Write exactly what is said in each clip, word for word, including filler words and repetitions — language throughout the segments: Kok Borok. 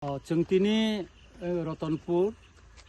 O, chwng tini, eh, Ratanpur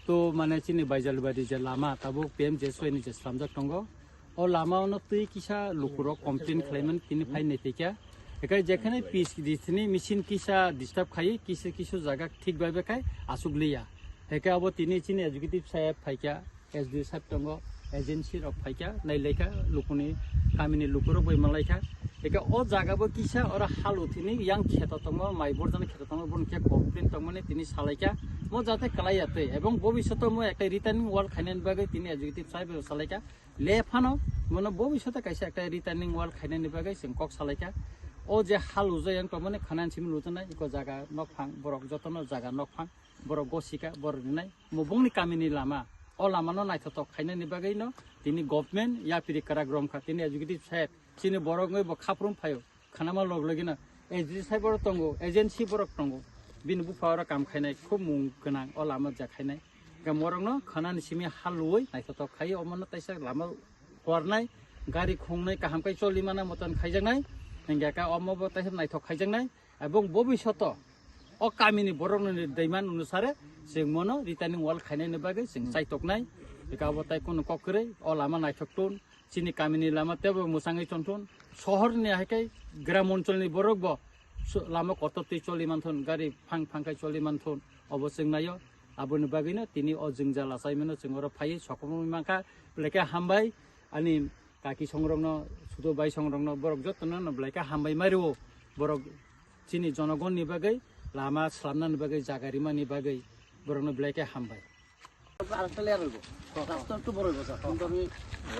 to mane chini Baijalbari je lama tabuk P M G S Y ni je slamjak tongo. O lama ono twi kisa lukurok complain khlaimani tini phai naithikya. Ekai jekhane P C D thini machine kisa disturb khai kisa kisu jaga thik bai bai khai asuk liya. Ekai abo tini chini executive saheb phaikya. S D O saheb tongo, agency rok phaikha, nailaikha, lukuni, kamini lukurok bai manlaikha. Eka o jaga bo kisa oro halu thini yang kheto tongo, mai borjani kheto tongo, bono khe complain tongmani tini salaikha. Mo jate kalai ya tei, ebong bobishoto mo ekta returning wall khainani bagwi tini executive saheb rok salaikha. Le phano, mono bobishoto kaisa ekta returning wall khainani bagwi chwng kok salaikha. O je halu je yang tongmani khanan simi lutonai, eko jaga nokphang, borok jotono jaga nokphang, borok gosika, borok rinai. Mubungni kamini lama, o lamano naithothok khainani bagwino tini government yapiri kwrak romkha, tini executive saheb, chini borok wngwi bo khaprum phaio, khanama log logino S D C saheb borok tongo, agency borok tongo, bini bupha oro kam khainai khub mung gwnang o lama ja khainai. Hwnkhe morokno khanani simi haluwi naithothok khai omono taisa lama kuarnai, gari khungnai kaham khai choli mana motan khaijaknai, hwnkhe ka omo bo taisa naithok khaijaknai. Ebong bobishoto o kamini borokni demand onusare chwng mono returning wall khainani bagwi chwng chaitoknai. Eka bo tai kunu kok kwrwi o lama naithok tun, chini kamini lama teibo mwchangwi chongthun, sohorni hai khe gram oncholni borok bo su-, lama kotor twi choli manthun, gari phang phang khai choli manthun, obo chwng naio. Aboni bagwino tini o jwngjal achaimano chwng oro phaiwi sokomorwi mankha, belai khe hambai. Ani kaki songrokno, sudo bai songrokno, borok jotono no belai khe hambai mario. Borok chini jonogonni bagwi lama slamnani bagwi jaga rimani bagwi borokno belai khe hambai. রাস্তা একটু বড় হইব, স্যার। কিন্তু আমি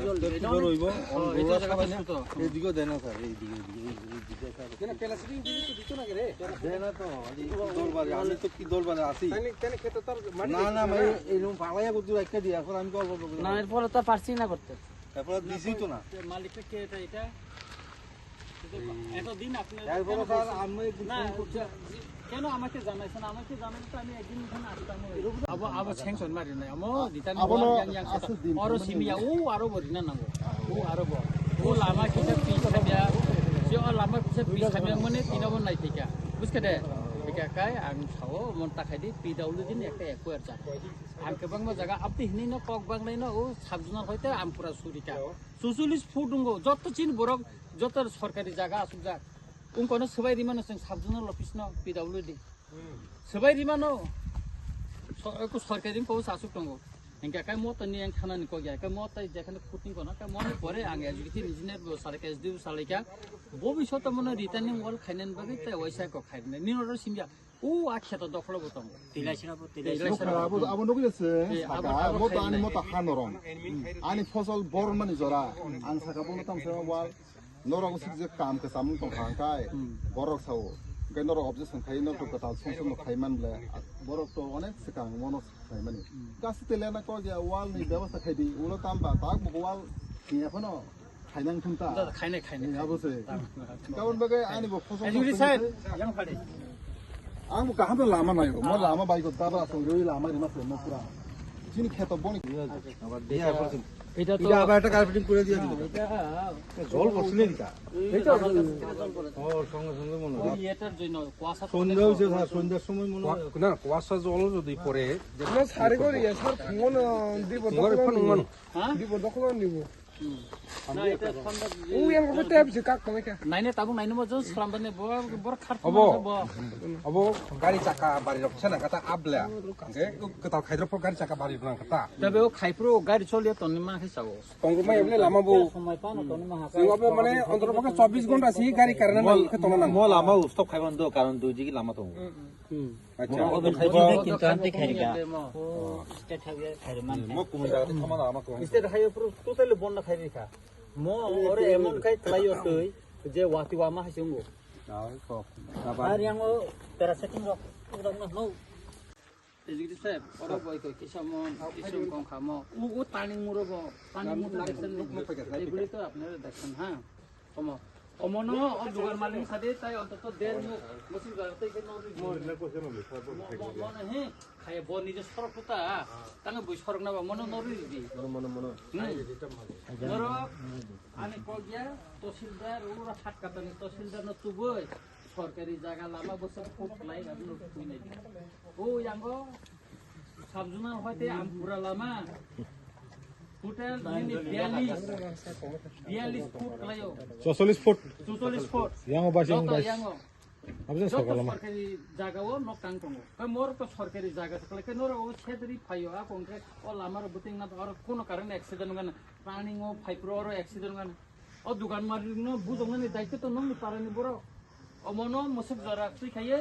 ইয়ে হইব, এটা অনেক বড় হইব, অন ও, এটা গোলা জায়গা সবাই তো না, ছোট। এইদিকেও দেয় না, স্যার, এইদিকে, এইদিকে, এইদিকে দেয়, স্যার। কেন, প্লাস্টিক দিয়ে তো দিত না রে? দেয় না তো, আরে, কি দরবারে, আমি তো কি দরবারে আছি? তাই না, তাই না, খেতে তো আর মাটি না, দেখতে না, না। এই, এই রুম ফালাইয়া করতে একটা দিয়ে, এখন আমি তো অল্প অল্প করে না, এরপরে তো পারছি না করতে। এরপরে দিছি তো না। মালিকটা কে এটা, এটা? এতদিন আপনার এরপরে কেন স্যার, বলছেন? আমি একটু না, ফোন করছি। যে-, কেন আমাকে জানাইছেন? আমাকে জানালে তো আমি একদিন এখানে আসতাম। আবো, আবো sanction মারি নাই। আমো, দিতাম abono yang, yang আছে দিন, oro মানে simia, ও আরো বড় না, না, ও আরো বড়। ও লামা কিতা পিস খাবিয়া, যে ও লামা কিতা পিস খাবিয়া, মানে তিন নম্বর নাই থেকে। বুঝতে দে? এটা কাই, আমি খাও, মন তাকাই দি, P W D ni একটা acquired জায়গা। Ang kwbangma jaga abdi hinwi no kok banglaino o sabjuna hoite ang pura surika. Chucholish foot wngo, joto chini borok, joto sorkari jaga asukjak. Wngkano swbai rimano chwng sabjuna office no P W D. Swbai rimano so-, eko sorkari wngkha o asuk tongo. Hingke kai moto ni ang thanani kok ya, kai moto jekhane footing kono, kai mono pore ang executive engineer bo salaika, S D O bo salaika. Bobishoto mono returning wall khainani bagwi tai waisa kok khainani. Nini oro simya. O a kheto dokholo bo tongo. Tilaisira bo, tilaisira. Nukha, abo, abo nukya se, eh, saka, abo, abo moto ani khainai. Moto ha norong. Ani fosol bormani jora. Ang saka bono tamo se wal. Norok sik je kam kwcham tong kha kai. Hmm. Borok sao. Kai norok objection khai norok kwtal song song khai man ble. Borok to onek swkang mono khai mani. Hmm. Gasi tele na ko ya wal ni byabostha khai di. Ulo tam ba tak bo wal ni ekhano Khainang thung ta. Da, khainai, khainai. Ni abo se. Kabon bagwi ani bo khosong. Ajuri khosong sir, se. Yang phade. Ang bo kaham to lama nai. Mo lama bai ko ta ba song roi lama rima se mo pura. Chini kheto boni. এটা তো এটা আবার একটা কার্পেটিং করে দিয়ে দিল। এটা জল বসলে দিতা। এটা ও, সঙ্গে সঙ্গে মনে হয়। ওই এটার জন্য কুয়াশা সন্ধ্যা হয়েছে, স্যার, সন্ধ্যার সময় মনে হয়। না, কুয়াশা জল যদি পড়ে, যে না, সারে করে, স্যার, ফোন দিব, তোমার ফোন। হ্যাঁ? দিব, দখল নিব। Hmm. Na, eta sanda. Uyang ko tep je kak ko ka. Naine tabuk naine mo jon slam bane bo, bor khar. Obo. Obo gari chaka bari rok sana kata abla. Ke kata khaidro po gari chaka bari rok kata. Tabe o khaipro gari choli tonni ma khe sao. Tongro mai emle lama bo. Somoi pa no tonni ma ha. Sing obo mane ontor pokhe chobbish ghonta si gari karena nang khe tongna nang. Mo lama u stop khaiban do karon dui digi lama tong. Hmm. Acha. Obo khai bo kintu amte khairika. State highway khairi man. Mo kumun jaga te thama na ama ko. State highway puro totally bond na khairi kha. Mo ore emon khai tlaio twi je wati wama hai chungo. Ai kok. Ar yang o para setting rok rok na no. Executive saheb, oro boi ko kisa mo, kisa kong kha mo. U, u turning muro bo, turning muro. Egulo to apnara dekhen, ha. Omo, omo no, o dugar malik sade, tai ontoto der muk, musul gar tai ke no ri. Mo, mo, mo na he, khaya bo nije sorok ta, tang boi sorok na ba, mo no no ri di. Mono, mono, mono. Hmm. Norok, ani kok ya, tosildar, ura hat katani tosildar no tuboi. Sorkari jaga lama bwswk foot khlai, aboni twi nai di. O yango sub-zonal hoite Ampura lama. Total nini biyallis, biyallis foot khlaio. Chocholish foot. Chocholish foot. Yango basi Joto basi. Yango. Aboni Joto sorkar lama. Sorkari jaga o nok tang tongo. Kai mor to sorkari jaga se khlai kai noro o sedri phaio a kongke o lama ro buting na oro kono karon accident ngana. Planning o phai pro oro accident ngana. O dukan malik no bujong nani daityo to nongni parani borok. Omono mwswk jora twi khaiye,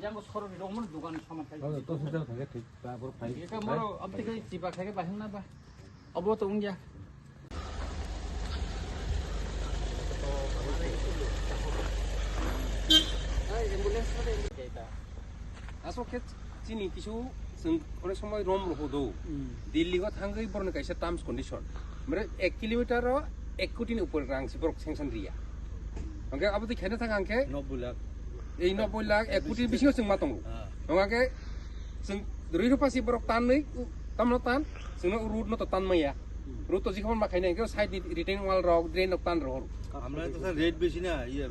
yango soroni rok omono dukan saman khai. Ano to sujak thangkhe thik ta borok phai. Eka moro abti khai chiba khai bahing na ba. Obo to wngya. Ambulance. Aswk khe chini kisu chwng onek somoi rom rw do. Hmm. Delhi o thangwi borokni kaisa terms condition. Mane ek kilometer o ek koti ni upor rang si borok sanction riya. Hwnkhe abo twi khaina thang hwnkhe nobboi lakh. Ei nobboi lakh, ek koti bisingo chwng ma tongo. Ah. Hwnkhe chwng rwi rw pasi borok tanwi, u-, tamno tan, chwngno road no to tan maya. Hmm. Road to jikha ma khaina hwnkhe side ni retaining wall rok, drain rok tan rw. আমরা তো sir rate বেশি না, ইয়ে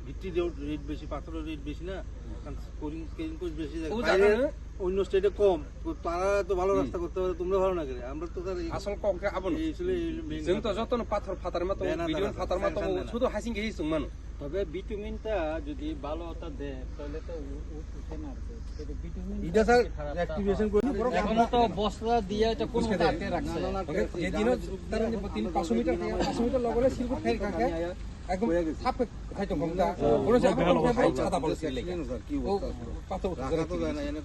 ভিত্তি road rate বেশি, পাথরের রেট বেশি না, কারণ স্কোরিং স্কেলিং কোচ বেশি থাকে। ও বাইরে জায়গা না? অন্য স্টেটে কম, তো তারা তো ভালো হুম। রাস্তা করতে পারে, তোমরা ভালো না করে। আমরা তো স্যার এই আসল কম কে আবো না। এই আসলে এই মেইন Chwng to কথা। Joto no pathor phatar ma tongo, Bena bitumen tara phatar ma sanction tongo, dena. Sudu hasing khe hi chwng mano. তবে বিটুমিনটা যদি ভালো একটা দেয়, তাহলে তো উ-, উ-, উঠে না আর কি। কিন্তু বিটুমিন এটা স্যার খারাপ তা অ্যাক্টিভেশন হয়। করে দিবো। এখনো তো বস্তা দিয়ে এটা কোনো বুঝতে আটকে রাখছে। না, না, না, ওকে, ঠিক আছে। যে দিনও তারা নিব তিন, পাঁচশো মিটার থেকে পাঁচশো মিটার লগে লগে সিলকুট খাই রাখে। একদম হয়ে গেছে। থাপ খাইতো কম তা। ও, ওরা যে ও, আপনার ভালো, ভাই ভালো। ছাতা বলে সিলে। কি জানি স্যার, কি অবস্থা আসলে? ও, পাথর রাখা তো যায় না, এনে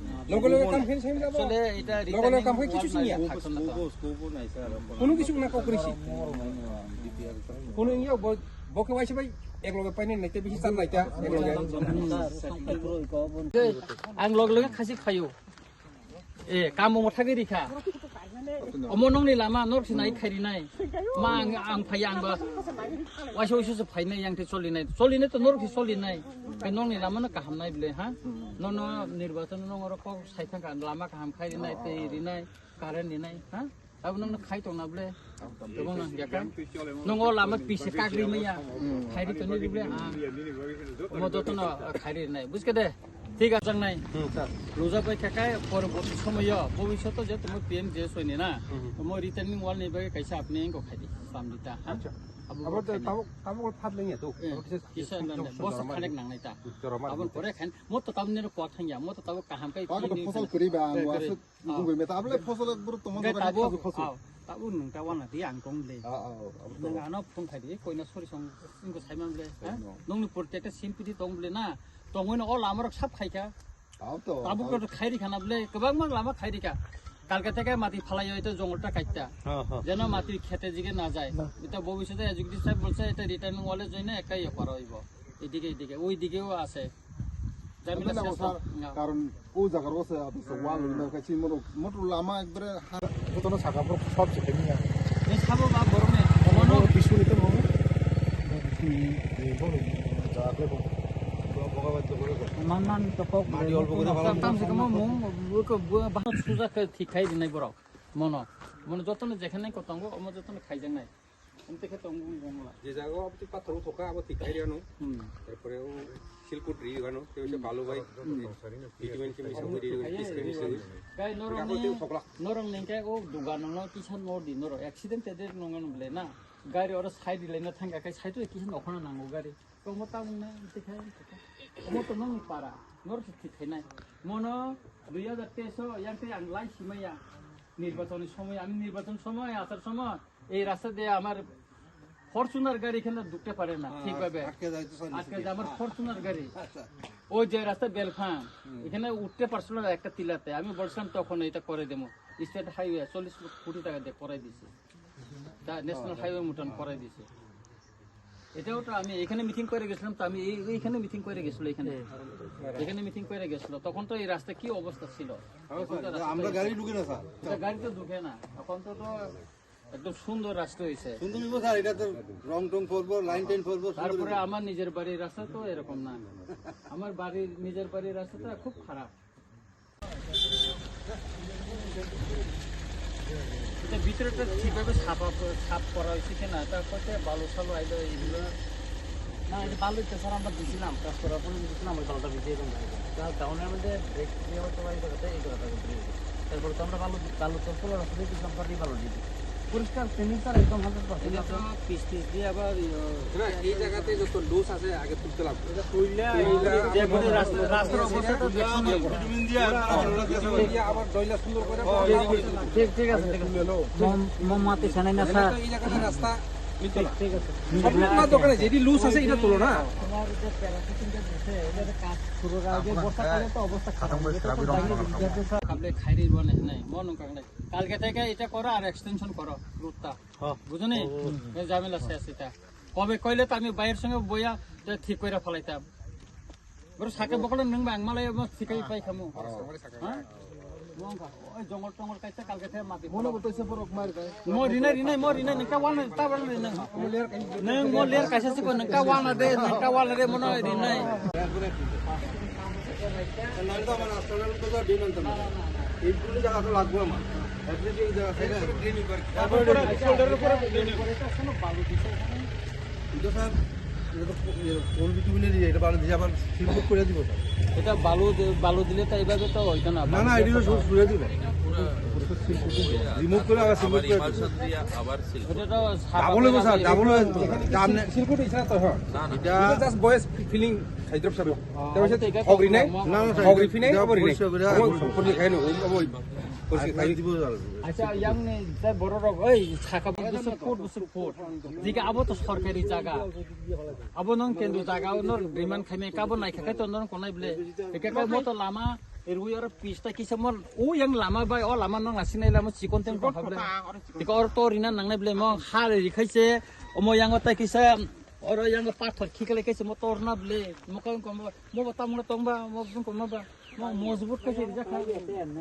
আসলে এটা লগে লগে রিটার্নিং কাম হয় কিছু ওয়াল নাই, শুনিয়া। থাকতো না তো। স্কোপও, স্কোপও নাই স্যার, এখন। কোনো কিছু না, কাউকে রিসিভ। কোনো ইয়ে ব-, বকে ওয়াইসে ভাই, এক লগে পাইনি নাইতে বেশি চান নাইতা, এক লগে। Ang log log khasi khayo. E, kamo mo thagwi rikha. Omo nongni lama norok sinai khairi nai. Ma ang, ang phai ang ba. Waisa waisa se phainai yang te choli nai. Choli nai to norok se choli nai. Kai nongni lama no kaham nai bile ha. Nono nirbachon nong oro kok sai thangkha lama kaham khairi nai tei ri nai. Current ni nai ha. Abo nongno khai tongna bole. Tongna yakha. Nongo lama pise kagri maya. Khai ri toni bole. Mo jotono khai ri nai. Buske de. Thik achang nai. Hmm, sir. Loja bai khakai poroborti somoyo bobisyoto je tomo P M J S ni na. Hmm. Tomo returning wall ni bai kaisa apni engko khai di. Samdita ha. Acha. Abo abo khai di. Tabo tabo phat lengya to. Eh, abo kisa kisa nang nai. Bosa khanek nang nai ta. Abo kore khan mo to tamni ro kwa thangya. Mo to tabo kaham kai. Abo to phosol kuri ba ang wa. Bumbai meta abole phosol boro tongma. Hingke dogan tabuk, phosol, phosol. Aw, tabuk nwng ta wana di ang tong le. Ah, ah, ah, ah, nwng ano phone khai di, koina sori song, ingko sai man le, ha? Koino. Nongni protect ta simpidi tong le na, tongoi no o lama rok sab khai kha. Aw to, tabuk aw. To khai ri khana bole, kwbangma lama khai ri kha. Kalke teke mati phalai oi to jongol ta kaita. Ha, ha. Jeno mati khete jige na jai. Na. Ita bobisyote executive saheb bolse ita returning wall e join na ekka iye kora oibo. Edike, edike, oidigeও আছে। ঝামেলা শেষ হোক। না। কারণ ও জায়গার ওসে আপনি সব ওয়াল হইলো, কাছে মোর, মোটর লামা একবারে হার-, যত না শাখা পুরো সব চেপে নিয়ে। এই খাবো বা গরমে, মনো। বিশু নিতে মনো। এই বলো, যা আপনি বলো। মান মান তো কক। মাটি অল্প করে ভালো। তাম সে কম মো, মো, মো, বাহাত সুজা কে ঠিক খাই দিনাই বড়। মনো। মনো যত না যেখানে কত অঙ্গ, অমো যত না খাই যাং নাই। Ang teke tong bung bung la. Je jaga o abti pathor uthokha abo thik khai riya no. Hmm. Tarpore o silkut ri gano, te se balu bai. Hmm. Bitumen ke misa ri gano, pis ke misa ri. Gai norong ni, norong ni kai o dugan no kisa nor di norong accident te der nongan bole na. Gari oro side di lena thang kai side to kisa nokhona nango gari. Tongmo ta mung na, teke, teke. Omo to nongni para, nor se thik khainai. Mono dui hajar teis o, yang tei ang lai simaya. Nirbachon ni somoy, ami nirbachon somoy, achar somoy, ei rasta de amar Fortuner gari এখানে ঢুকতে পারে না, হ্যাঁ, ঠিকভাবে। আটকে যায় তো, স্যার, আটকে যায় আমার হ্যাঁ। Fortuner গাড়ি। আচ্ছা। ওই যে রাস্তা বেলফাম, হুম। এখানে উঠতে পারছিল না একটা টিলাতে। আমি বলছিলাম, "তখন এটা করে দেবো।" স্টেট হাইওয়ে চল্লিশ কোটি টাকা দিয়ে করে দিছে। তা ন্যাশনাল হাইওয়ে মোটামুটি করে দিছে। এটাও তো আমি এখানে মিটিং করে গেছিলাম, তো আমি এই, এইখানে মিটিং করে গেছিল এখানে। হুম। এখানে মিটিং করে গেছিল। তখন তো এই রাস্তা কি অবস্থা ছিল? হ্যাঁ, এখন তো স্যার, রাস্তা আমরা তো গাড়ি ঢুকে না, স্যার। এটা গাড়ি তো ঢুকে না। এখন তো, তো একদম সুন্দর রাস্তা হয়েছে। সুন্দর হইব, স্যার, এটা তো রং টং করবো, লাইন টাইন করবো, সুন্দর তারপরে হইব। আমার নিজের বাড়ির রাস্তা তো এরকম না। আমার বাড়ির, নিজের বাড়ির রাস্তাটা খুব খারাপ। এটা ভিতরেটা ঠিকভাবে সাফ আপ-, সাফ করা হয়েছে কিনা, তারপরে বালু সালু আইলো এইগুলো। না, এটা বালু তো স্যার আমরা দিছিলাম, কাজ করার পরে দিছিলাম, ওই বালুটা ভিজিয়ে দেন ভাই। তা ডাউনের মধ্যে ব্রেক দিয়ে হয়তো বা এই জায়গাতে, এই জায়গাটা ভিজিয়ে দেন। তারপরে তো আমরা বালু দি-, বালু তো ফুল রাখতে দিয়েছিলাম, পরে বালু দিয়ে দিই। পরিষ্কার ক্লিন স্যার, একদম হান্ড্রেড পার্সেন্ট। এটা তো পিস পিস দিয়ে আবার, ইয়ে, না, এই জায়গাতে যত লুজ আছে আগে তুলতে লাগবে। এটা তুললে তুললে যে কোনো রাস্তা, রাস্তার অবস্থা তো দেখতে হবে। ভিটামিন দিয়ে আর ভিটামিন দিয়ে আবার দইলা সুন্দর করে ঠিক, ঠিক আছে, ঠিক আছে। মোম-, মোমবাতি ছানাই না স্যার। এই জায়গাতে রাস্তা ঠিক, ঠিক আছে। সব লোক না দোকানে যেটি লুজ আছে এটা তুলো না। তোমার যে প্যারাসিটিংটা দিছে, এটা তো কাজ শুরুর আগে বর্ষাকালে তো অবস্থা খারাপ। এটা তো জানি যে স্যার। আপনি খাইরি বনে নাই, মন কাকড়ে। কালকে থেকে এটা করো আর এক্সটেনশন করো রুটটা। হ্যাঁ। বুঝো নি? এই ঝামেলা শেষ এটা। কবে কইলে তো আমি ভাইয়ের সঙ্গে বইয়া এটা ঠিক করে ফেলাইতাম। Bro, sake bokol nwng bang malai mo sikai pai khamu. Ha? Mo wngkha, oi jongol tongol kaisa kalke the mati. Mono bo toisa borok mar bai. Mo rinai, rinai, mo rinai, nwng ka wana, ta wana rinai. Nwng mo ler kaisa siko, nwng ka wana de, nwng ka wana de, mono rinai. এই পুরো জায়গা তো লাগবে আমার। এভরিথিং জায়গা থেকে। তারপরে শোল্ডারের উপরে কিন্তু স্যার, এটা তো পো-, ইয়ে, কোন কিছু মিলে দিয়ে, এটা বালু দিয়ে আবার সিলকুট করে দিব স্যার। এটা বালু দে-, বালু দিলে তো এইভাবে তো হইতো না। না, না, এটা তো সব ছুঁড়ে দিব। রিমুভ করে আবার সিলকুট করে দিব। ইমালশন দিয়ে আবার সিল। এটা তো ডাবল হইব স্যার, ডাবল হইব। এখানে সিলকুট হইছে না তো, হ্যাঁ। না, না। এটা জাস্ট বয়েস ফিলিং খাইদ্রব স্যার। ও, এটা হচ্ছে এটা তো হগরি নাই? না, না, স্যার, হগরি এটা ফিনে, এটা হগরি নাই। পরিষ্কার করে ও, সম্পূর্ণ খাই না, ও, ও, পরিষ্কার খাই। দিব স্যার। আচ্ছা, ইয়াং নে, যে বড় রক, ওই, থাকা বছর ফুট, বছর foot. Jika abo to sorkari jaga. Abo nong kendu jaga, nor demand khaime kabo nai khakai to nor konai ble. Eka kai mo to lama, erui oro pista kisa mon, o yang lama bai, o lama nong asinai lama chikon teng ko hable. Eka or to rina nangnai ble mo, hal ri khaise, omo yang o tai kisa, oro yang pathor khikle kaise mo torna ble. Mo kang ko mo, mo bo tamungna tongba, mo bung ko mo ba. Mo mojbut kaise rijak kha.